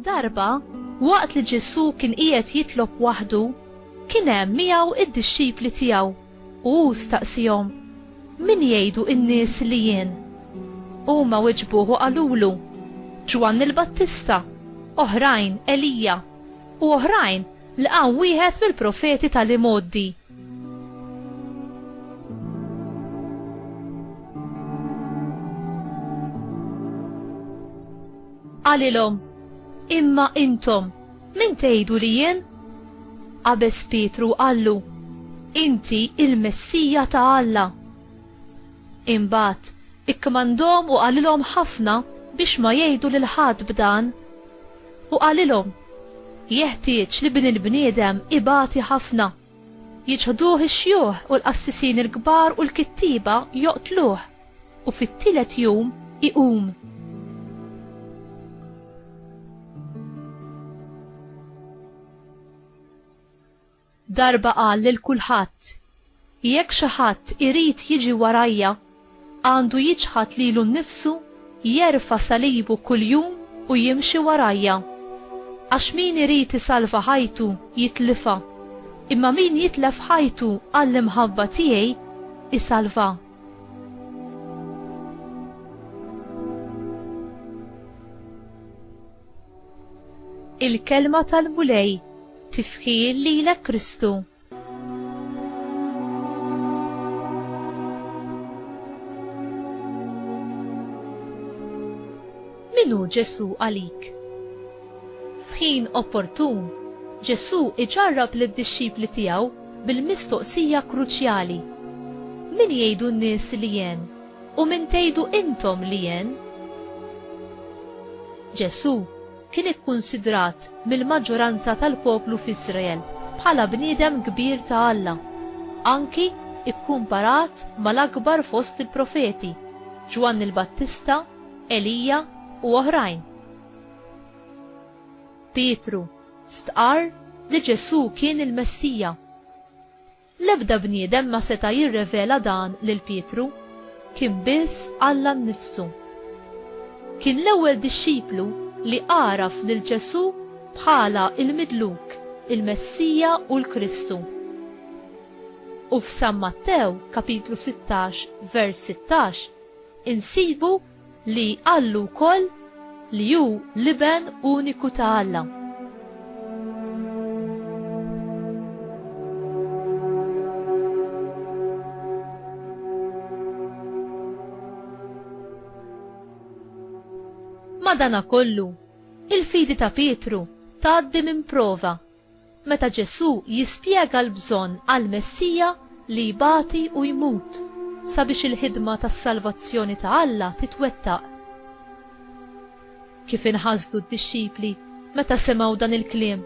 Darba, waqt li Ġesù kien qiegħed jitlob waħdu, kien hemm miegħu d-dixxipli tiegħu, u hu staqsiehom, Min jgħidu n-nies li jien? Huma wiġbuh u qalulu, Ġwanni l-Battista, oħrajn Elija, u oħrajn li qam wieħed mill-profeti tal-imgħoddi. Qalilhom, Imma intom, min tgħidu li jien? Qabeż Pietru u qallu, Inti il-Messija ta' Alla. Imbagħad ikkmandhom u qalilhom ħafna biex ma jgħidu lil ħadd b'dan. U qalilhom, Jeħtieġ li Bin il-bniedem ibati ħafna, jiċħduh ix-xjuħ u l-qassisin il-kbar u l-kittieba joqtluh, u fit-tielet jum iqum. Darba qal lil kulħadd, Jekk xi ħadd irid jiġi warajja, għandu jiċħad lilu nnifsu, jerfa' salibu kuljum u jimxi warajja. Għax min irid isalva ħajtu jitlifha, imma min jitlef ħajtu għall-imħabba tiegħi, isalvha. Il-Kelma tal-Mulej, Tifħir lilek Kristu. Min hu Ġesù għalik? F'ħin opportun, Ġesù iġarrab lid-dixxipli tiegħu bil-mistoqsija kruċjali, Min jgħidu n-nies li jien, u min tgħidu intom li jien? Ġesù kien ikkunsidrat mill-maġġoranza tal-poplu f'Israel bħala bniedem kbir ta' Alla, anki kkumparat mal-akbar fost il-profeti, Ġwanni l-Battista, Elija, u oħrajn. Pietru stqarr li Ġesù kien il-Messija. L-ebda bniedem ma seta' jirrevela dan lil Pietru, kien biss Alla nnifsu. Kien l-ewwel dixxiplu li għaraf lil Ġesù bħala l-Midluk, il-Messija u l-Kristu. U f'San Mattew, kapitlu 16, vers 16, insibu li qallu wkoll li hu l-Iben uniku ta' Alla. Madanakollu, il-fidi ta' Pietru tgħaddi minn prova meta Ġesù jispjega l-bżonn għall-Messija li jbati u jmut sabiex il-ħidma tas-salvazzjoni ta' Alla titwettaq. Kif inħasdu d-dixxipli meta semgħu dan il-kliem!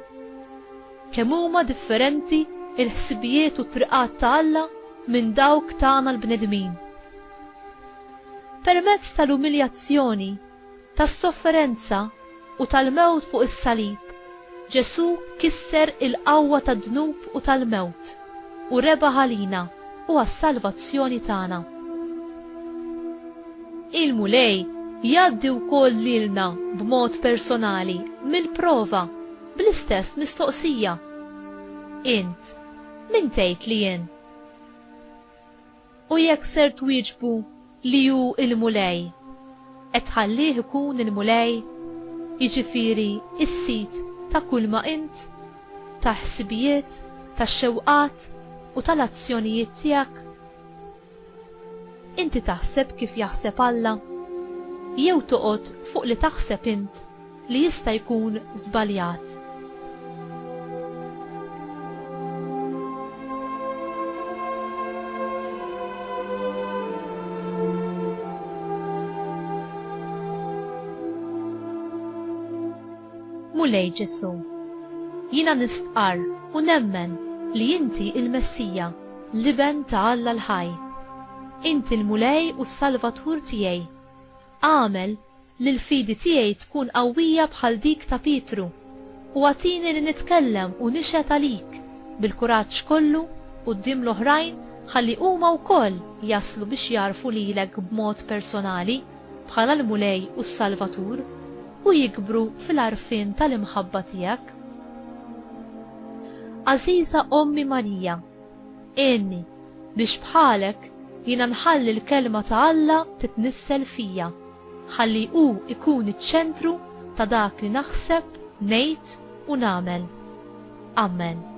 Kemm huma differenti l-ħsibijiet u t-triqat ta' Alla minn dawk tagħna l-bnedmin! Permezz tal-umiljazzjoni, tas-sofferenza u tal-mewt fuq is-salib, Ġesù kisser il-qawwa tad-dnub u tal-mewt u rebaħ għalina u għas-salvazzjoni tagħna. Il-Mulej jgħaddi wkoll lilna b'mod personali mill-prova bl-istess mistoqsija, Int min tgħid li jien? U jekk ser twieġbu li hu l-Mulej, qed tħallih ikun il-Mulej, jiġifieri s-Sid ta' kulma int, tal-ħsibijiet, tax-xewqat u tal-azzjonijiet tiegħek? Inti taħseb kif jaħseb Alla? Jew toqgħod fuq li taħseb int li jista' jkun żbaljat? Mulej Ġesù, jiena nistqarr u nemmen li inti l-Messija, l-Iben ta' Alla l-ħaj. Inti l-Mulej u s-Salvatur tiegħi. Agħmel li l-fidi tiegħi tkun qawwija bħal dik ta' Pietru, u agħtini li nitkellem u nixhed għalik bil-kuraġġ kollu quddiem l-oħrajn ħalli huma wkoll jaslu biex jagħrfu lilek b'mod personali bħala l-Mulej u s-Salvatur. u jikbru fil-għarfien tal-imħabba tiegħek. Għażiża Ommi Marija, għinni biex bħalek jiena nħalli l-Kelma ta' Alla titnissel fija, ħalli hu jkun iċ-ċentru ta' dak li naħseb, ngħid u nagħmel. Ammen.